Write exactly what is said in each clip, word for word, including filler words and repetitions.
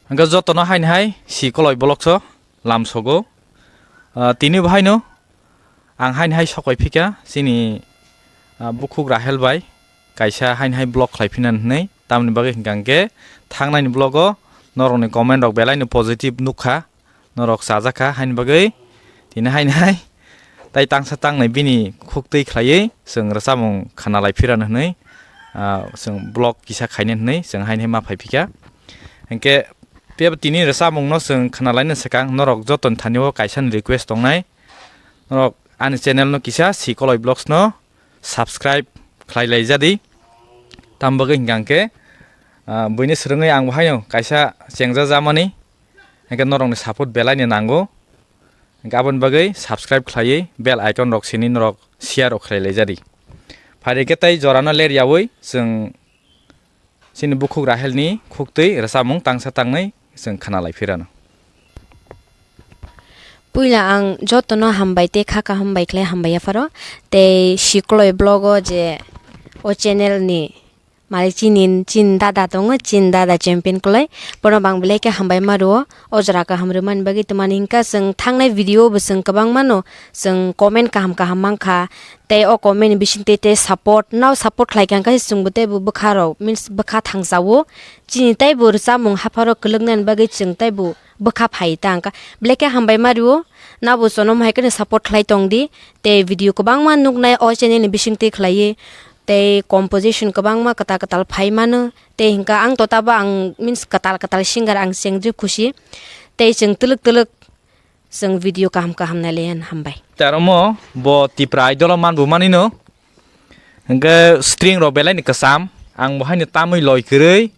Hwnkhe jotono haini hai si koloi vlogs o lamsogo. Ah, tini bo haino ang haini hai sokoi phika chini, ah, bukhuk Rahel bai kaisa haini hai vlog khlai phina hwnwi. Tamoni bagwi hwnkha hwnkhe thangnaini vlog o norokni comment rok belai no positive nukha, norok chajak kha haini bagwi. Tini haini hai tai tangsa tangnai bini khuk twi khlaiwi chwng rwchapmung khna lai phirano hwnwi, ah, chwng vlog kisa khaina hwnwi chwng haini hai ma phai phika. Hwnkhe phiya tini rwchapmung no chwng khna laina swkang norok jotoni thani o kaisa ni request tongnai, norok ani channel no kisa si koloi vlogs no subscribe khlai lai jadi. Tam bagwi hwnkha hwnkhe, ah, buini swrwngwi ang bo haino kaisa chengja jamani, hwnkhe norokni support belai ni nango. Hwnkhe aboni bagwi subscribe khlaiwi bell icon rok sini norok share rok khlai lai jadi. Phai rikhe tei jorano ler yaui chwng chini bukhuk Rahel ni khuk twi rwchapmung tangsa tangnai chwng khna lai phirano. Puila ang jotono hambai tei kha kaham bai khlai hambai yapharo. Tei si koloi vlog o je o channel ni malik chini, chini dada tongo, chini dada champion koloi. Bono bang belai khe hambai ma rwo. O jora kaham rwmani bagwi twmani hwnkha chwng thangnai video bo chwng kwbangma no chwng comment kaham kaham mankha. Tei o comment ni bisingtwi tei support, nao support khlai kha hwnkhe chwngbo teibo bwkha rok, means bwkha thangsa o. Chini teibo rwchapmung hapharo kwlwknani bagwi chwng teibo bwkha phai ta hwnkha. Belai khe hambai ma rwo, nabo sonom hai kheno support khlai tong di. Tei video kwbangma nuknai o channel ni bisingtwi khlaiwi. Tei composition kwbangma kwtal kwtal phai mano. Tei hwnkha ang to tabo ang means kwtal kwtal singer ang chengjwk khusi. Tei chwng twlwk twlwk chwng video kaham kaham nailaiyan hambai. Tei aro omo bo Tipra Idol o manbo manino. Hwnkhe string rok belai ni kwcham, ang bo haino tamwi loi kwrwi,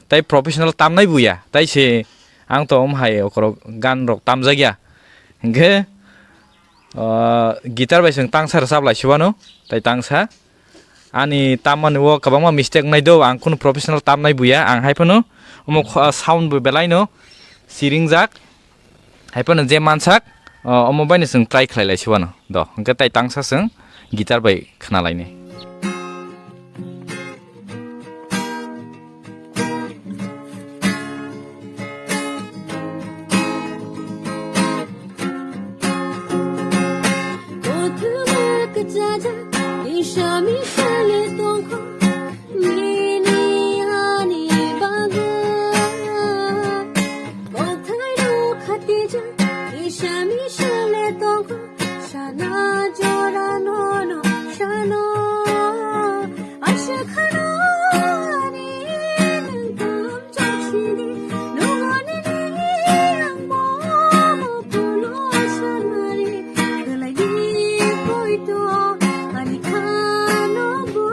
tei professional tamnai buya, tei se ang to omo hai okorok gan rok tamjakya. Hwnkhe, ah, guitar bai chwng tangsa rwchap lai siwano, tei tangsa. Ani tammani o kwbangma mistake wngnai do, ang kunu professional tamnai buya, ang hai phano omo kho-, sound bo belai no siringjak, hai phano je mansak, o, omo bai no chwng try khlai lai siwano do, hwnkhe tai tangsa chwng guitar bai khna lainai. Kothoma kwchajak, misa misa le tongkho, nini ani bagwi. Kothai rok khatijak, misa misa le tongkho, sana jora nono sano. Asha khano ani nang tam chak sini, nungo nini ang bo mo kulo sanari. Kalai di poito ani khano bo,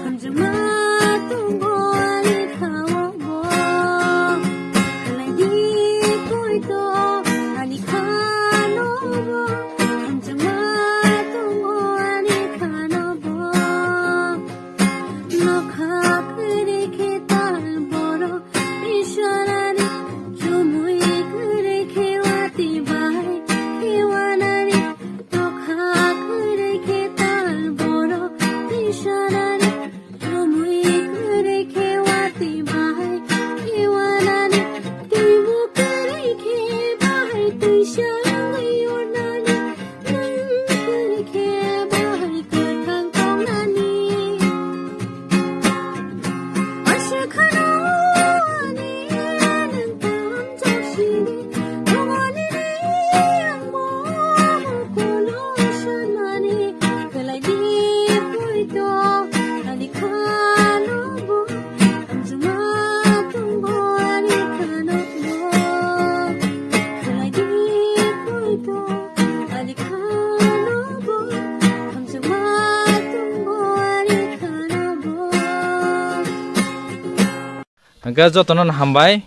hamjama tongo ani khao bo. Kalai di poito ani khano bo, hamjama tongo ani khano bo. Nokha kwrwi khe tal borok isanani, chumui kwrwi khe watwi bai khe wanani. Nokha kwrwi khe tal borok isanani, chumui kwrwi khe watwi bai khe wanani. Twimu kwrwi khe bahai twisa wngwi ornani. Nwng kwrwi khe bahai kwthang tongnani. Aswk khano ani nwng tamjak sini. Tongoni ang bo kulo sanani. Kwlai di poito ani khano bo. Hamjama tongo ani khano bo. Khwlai di poito ani khano bo. Hamjama tongo ani khano bo. Hwnkhe jotono no hambai.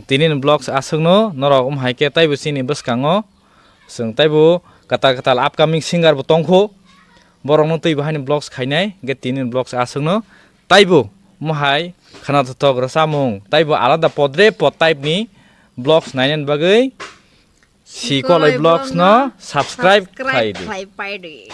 Tini ni vlogs aswkno norok wng hai khe taibo chini bwskango. Chwng taibo kwtal kwtal upcoming singer bo tongkho, borokno twibo haino vlogs khainai, hwnkhe tini vlogs aswkno taibo mohai khwnathok rwchapmung taibo alada podre pod type ni vlogs nainani bagwi si koloi vlogs no subscribe khlai di. Khlai pai di.